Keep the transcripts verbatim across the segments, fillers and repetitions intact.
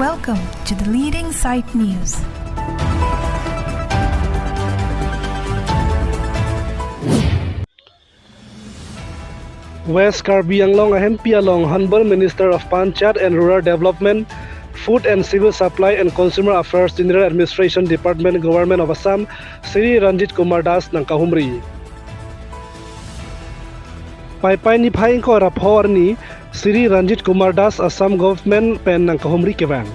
Welcome to the leading site news. West Karbi Anglong ahempi along Honourable Minister of Panchayat and Rural Development, Food and Civil Supply and Consumer Affairs, General Administration Department, Government of Assam, Shri Ranjit Kumar Das nangkahumri. Paipai niphai ingkoi ra pho arni Shri Ranjit Kumar Das Assam Government pen nangkahumri kevang.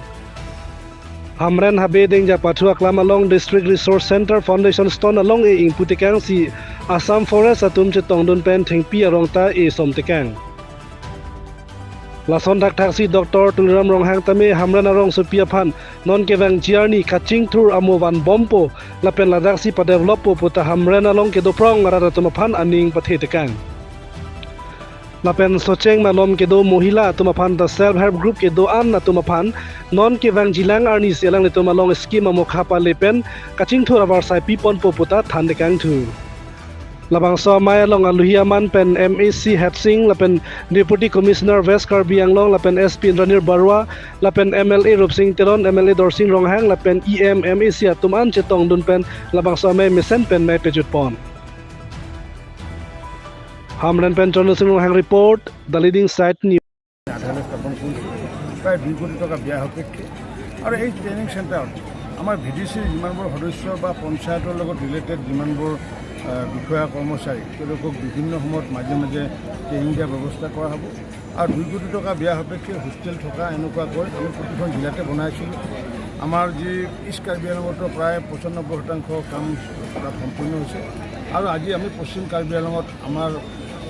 Hamren habe Dengja Pathu Aklam along District Resource Centre Foundation Stone along e ingpu tekangsi Assam Forest atum chetongdun pen thengpi arong ta e som tekang. Lason thakthaksi Doctor Tuliram Ronghang tame Hamren arongsopi aphan non kevangji arni kachingthur amo vanbompo lapen ladaksi padeveloppo puta Hamren along kedo prong arat atum aphan aning pathe tekang. Lapen Socheng malom kedo mohila atum aphan ta self help group kedo-an atum aphan non kevangjilang arnisi alanglitum along scheme amokha pale pen kachingthur avarsai piponpo puta than tekangthu. Labangso amei along aluhi aman pen M A C Hetsing lapen Deputy Commissioner West Karbi Anglong lapen S P Indranir Barua lapen M L A Rupsing Teron, M L A Dorsing Ronghang lapen E M, M A C atum an chetongdun pen labangso amei mesen pen mei pejutpon. Hamren pen Chondro Sing Ronghang report, The Leading Site News. আধাৰশিলা স্থাপন কৰিছে প্ৰায় দুই কোটি টকা ব্যয় সাপেক্ষে। আৰু এই ট্ৰেইনিং চেণ্টাৰত আমাৰ ভি ডি চিৰ যিমানবোৰ সদস্য বা পঞ্চায়তৰ লগত ৰিলেটেড যিমানবোৰ, আহ, বিষয়া কৰ্মচাৰী, তেওঁলোকক বিভিন্ন সময়ত মাজে মাজে ট্ৰেইনিং দিয়াৰ ব্যৱস্থা কৰা হ'ব। আৰু দুই কোটি টকা ব্যয় সাপেক্ষে হোষ্টেল থকা এনেকুৱাকৈ আমি প্ৰতিখন জিলাতে বনাইছিলোঁ। আমাৰ যি ইষ্ট কাৰ্বি আংলঙতো প্ৰায় পঁচানব্বৈ শতাংশ কাম তাত সম্পূৰ্ণ হৈছে। আৰু আজি আমি পশ্চিম কাৰ্বি আংলঙত আমাৰ,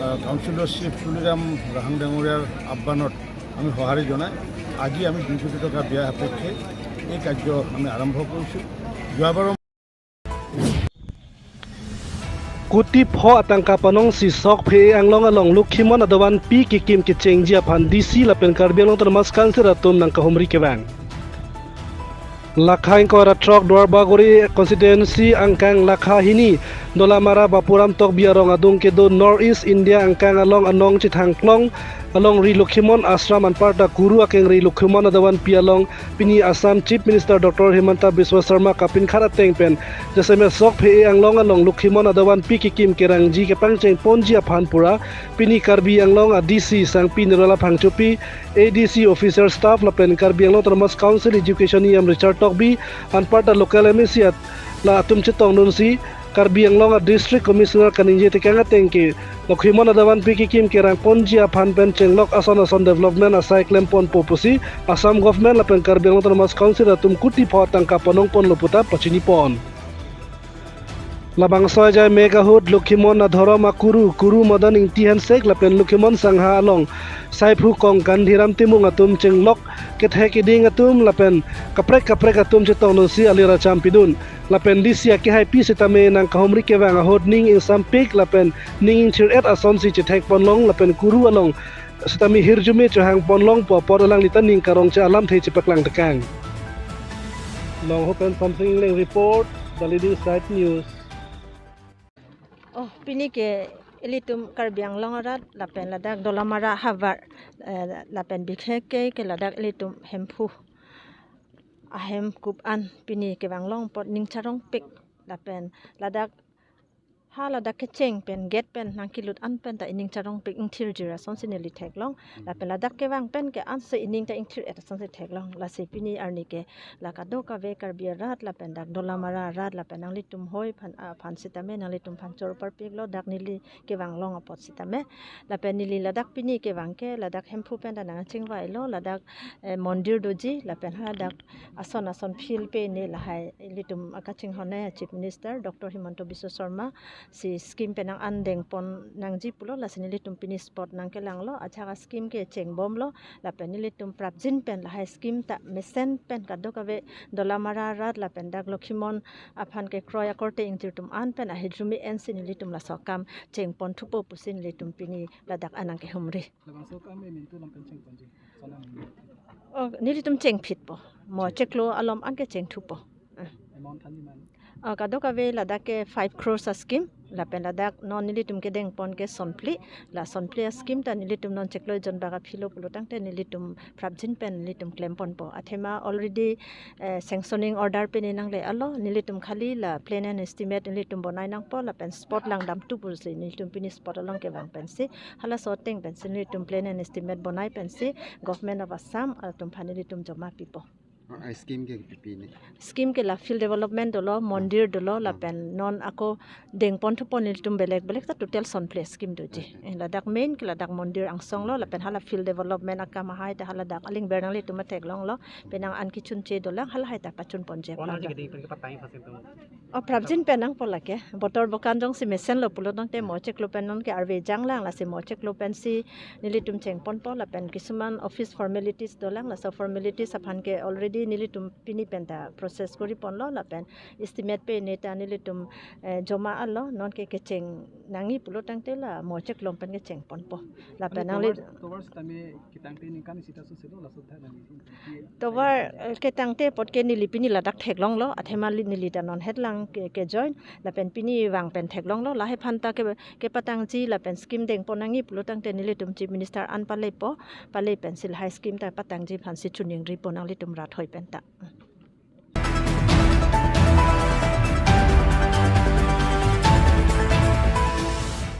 আহ, কাউন্সিলৰ চিফ তুলিৰাম ৰংহাং ডাঙৰীয়াৰ আহ্বানত আমি সঁহাৰি জনাই আজি আমি দুই কোটি টকা ব্যয় সাপেক্ষে এই কাৰ্য আমি আৰম্ভ কৰিছোঁ। যোৱাবাৰৰ Kuti pho atangka panongsi Sokphe Anglong along Lokhimon adovan pi kekim kechengji aphan D C lapen Karbi Anglong Autonomous Council atum nangkahumri kevang. Lakha ingkoi ra throk Duarbagori constituency angkang Lakha hini Dolamara Bapuram Tokbi arong adung kedo North East India angkang along anong chethangklong alongri Lokhimon Ashram anparta Kuru akengri Lokhimon adovan pi along pini Assam Chief Minister Doctor Himanta Biswa Sarma kapinkhat ateng pen jasemet Sokphe Anglong along Lokhimon adovan pi kekim kerangji kepangcheng ponji aphan pura pini Karbi Anglong a D C Sangpi Nirola Phangchopi, A D C officer staff lapen Karbi Anglong Autonomous Council Education E M Richard Tokbi anparta local M A C at la atum chetongdunsi Karbi Anglong a District Commissioner kaningje tekang ateng ke Lokhimon adovan pi kekim kerang ponji aphan pen chenglok ason ason development asai klemponpo pusi Assam Government lapen Karbi Anglong Autonomous Council atum kuti pho atangka panongponlo puta pachinipon. Labangso ajai mek ahut Lokhimon adhorom akuru, Kuru Madan Ingti Hensek lapen Lokhimon Sangha along Saiphu Kong Gandhiram Timung atum chenglok kethek keding atum lapen kaprek kaprek atum chetongdunsi alir acham pidun. Lapen D C akehaipi sitame nangkahumri kevang ahut ning ingsampik lapen ning ingthir-et asonsi chethekponlong lapen Kuru along sitame hirjume chohangponlongpo apot alangli ta ning karong che-alamthe chepaklang tekang. Longho pen Samsing Ingleng report, The Leading Site News. Oh, pini ke ilitum Karbi Anglong arat lapen ladak Dolamara havar, eh, lapen bikhe ke, ke ladak ilitum Hemphu ahem kup an pini kevanglong apot ning charongpik lapen ladak ha ladak kecheng pen gate pen nangkelut an pen ta ining charongpik ingthirjir asonsi neli theklong. Lapen ladak kevang pen ke ansi ining ta ingthir-et asonsi theklong. Lasi pini arni ke la kadokave Karbi arat lapen dak Dolamara arat lapen nanglitum hoi phan, ah, phan sitame nanglitum phan choro parpiklo dak neli kevanglong apot sitame. Lapen neli ladak pini kevang ke ladak Hemphu pen ta nangchingvailo ladak, eh, mondir doji lapen ha dak ason ason field pen ne lahai ilitum akachinghon a Chief Minister Doctor Himanta Biswa Sarma si scheme pen nang-andengpon nangji pulo, lasi nelitum pini spot nangkelanglo, ajahak a scheme ke chengbomlo, lapen nelitum prapjin pen lahai scheme ta mesen pen kadokave Dolamara arat lapen dak Lokhimon aphan kekroi akorte ingthir atum an pen ahirjume ensi nelitum laso akam chengponthupo pusi nelitum pini ladak an nangkehumri. Labangso akam e mintu lam pen chengponji. Sana mintu. Oh, nelitum chengphitpo. Mo cheklo alom an ke chengthupo. Ah. Amount than iman. Ah, kadokave ladak ke five crores a-scheme, lapen ladak non nelitum kedengpon ke sonphli, la sonphli a-scheme ta nelitum non chiklo jon bak aphi lo pulo tangte nelitum prapjin pen nelitum klemponpo. Athema already, eh, sanctioning order pini nangle-alo, nelitum khali la plan and estimate nelitum bonai nangpo, lapen spot langdamtu pusi nelitum pini spot along kevang pensi, halaso ateng pensi nelitum plan and estimate bonai pensi Government of Assam atum aphan nelitum joma pipo. Oh, a-scheme ke pipi ni? Scheme ke la field development dolo, mondir dolo, lapen non ako dengpon thupon nelitum belek belek ta total sonphli a-scheme doji. Okay. Eh, ladak main ke ladak mondir angsong lo, lapen hala field development akam ahai ta haladak aling ber nanglitum theklonglo, penang an kechunche dolang, halahai ta pachunponji. Pon aplang aji ta kedengpon ke patang iphan si tum. Oh, prapjin pen nangpo lake. Botor bokan jongsi mesen lo pulo tangte mo chiklo pen non ke arve janglang, lasi mo chiklo pensi nelitum chengponpo, lapen kisuman office formalities dolang, laso formalities aphan ke already nelitum pini pen ta process koriponlo, lapen estimate pini ta nelitum, eh, joma-alo, non ke kecheng nangji pulo tangte la mo chiklo pen kechengponpo. Lapen nangli tovar, tovar sitame ketangte ningkan isi ta suse lo, laso tha nangli. Tovar, eh, ketangte apot ke neli pini ladak theklonglo, athema li-, neli ta non hetlang ke, ke join, lapen pini vang pen theklonglo, lahai aphan ta ke, kepatangji, lapen scheme dengpon nangji pulo tangte nelitum Chief Minister an palepo, pale pensi lahai scheme ta patangji aphansi choningripo nanglitum rat hoi pen ta.